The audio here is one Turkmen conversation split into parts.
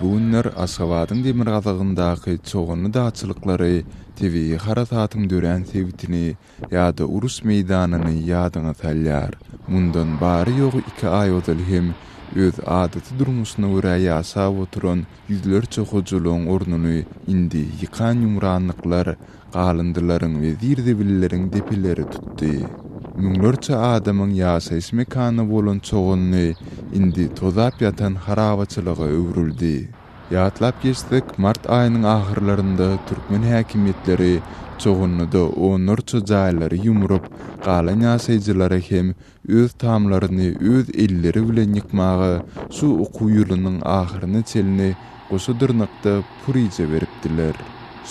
Bu günler Aşgabadyň demirgazygyndaky çoganly dagçylyklary tebigy harasatyň dörän sebitini ýa-da uruş meýdanyny ýadyňa salýar. Mundan bary-ýogy iki aý ozal hem öz adaty durmuşyna görä ýaşap oturan ýüzlerçe hojalygyň ornuny indi ýykan-ýumranlyklar, galyndylaryň we zir-zibilleriň depeleri tutdy. Müňlerçe adamyň ýaşaýyş mekany bolan Çoganly indi tozap ýatan harabaçylyga öwrüldi. Ýatlap geçsek, mart aýynyň ahyrlarynda türkmen häkimiýetleri Çoganlyda onlarça jaýlary ýumrup, galan ýaşaýjylara hem öz tamlaryny öz elleri bilen ýykmaga şu okuw ýylynyň ahyryna çenli goşa dyrnakda puryja beripdiler.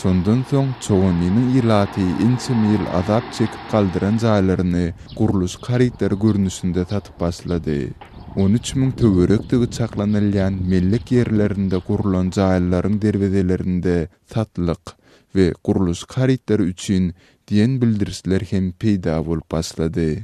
Şondan soň Çoganlynyň ilaty ençeme ýyl azap çekip galdyran jaýlaryny gurluşyk harytlary görnüşinde satyp başlady. 13 müň töwerekdigi çaklanylýan mellek ýerlerinde gurlan jaýlaryň derwezelerinde satlyk we gurluşyk harytlary üçin diýen bildirişler hem peýda bolup başlady.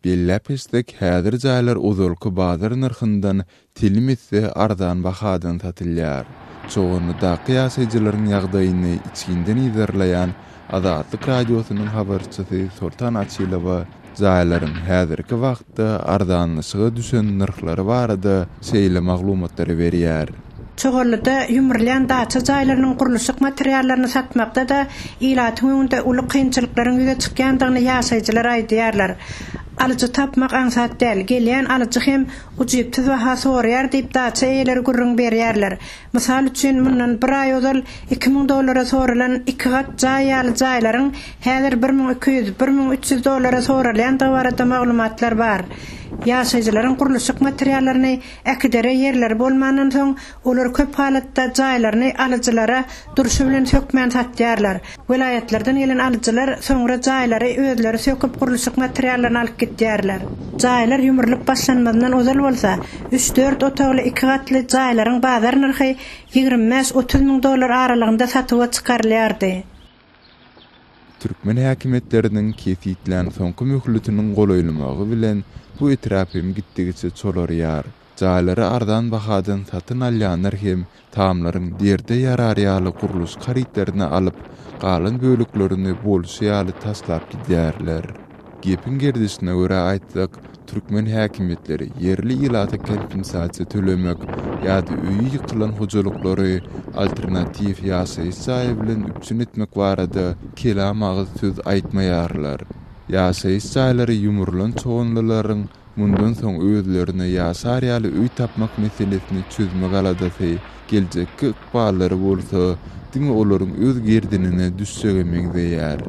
Belläp geçsek, häzir jaýlar ozalky bazar nyrhyndan telim esse arzan bahadan satylýar. Çoganlydaky ýaşaýjylaryň ýagdaýyny içginden yzarlaýan Azatlyk Radiosynyň habarçysy Soltan Açylowa jaýlaryň häzirki wagtda arzanlaşyga düşen nyrhlary barada şeýle maglumatlary berýär. Çoganlyda ýumrulýan daça jaýlarynyň gurluşyk materiallaryny satmakda-da ilatyň öňünde uly kynçylyklaryň ýüze çykýandygyny ýaşaýjylar aýdýarlar. Alyjy tapmak aňsat däl, gelýän alyjy hem ujypsyz baha soraýar diýip, daça eýeleri gürrüň berýärler. Mysal üçin, mundan bir aý ozal 2000 dollara soralan iki gat jaý ýaly jaýlaryň häzir 1200, 1300 dollara soralýandygy barada maglumatlar bar. Ýaşaýjylaryň gurluşyk materiallaryny Äkidere ýerleri bolmandan soň, olar köp halatda jaýlaryny alyjylara durşy bilen sökmän satýarlar. Welaýatlardan gelen alyjylar soňra jaýlary özleri söküp gurluşyk materiallaryny alyp gitýärler. Jaýlar ýumrulyp başlanmazyndan ozal bolsa, üç-dört otagly iki gatly jaýlaryň bazar nyrhy 25-30 müň dollar aralygynda satuwa çykarylýardy. Türkmen häkimiýetleriniň kesgitlän soňky möhletiniň golaýlamagy bilen bu etrap hem gitdigiçe çolarýar. Jaýlary arzan bahadan satyn alýanlar hem tamlaryň derde ýarar ýaly gurluşyk harytlaryny alyp, galan böleklerini bolşy ýaly taşlap gidýärler. Gepiň gerdişine görä aýtsak, türkmen häkimiýetleri ýerli ilata kompensasiýa tölemek ýa-da öýi ýykylan hojalyklary alternatiw ýaşaýyş jaýy bilen üpjün etmek barada kelam agyz söz aýtmaýarlar. Ýaşaýyş jaýlary ýumrulan çoganlylaryň mundan soň özlerine ýaşar ýaly öý tapmak meselesini çözmek aladasy, geljekki ykballary bolsa diňe olaryň öz gerdenine düşjege meňzeýär.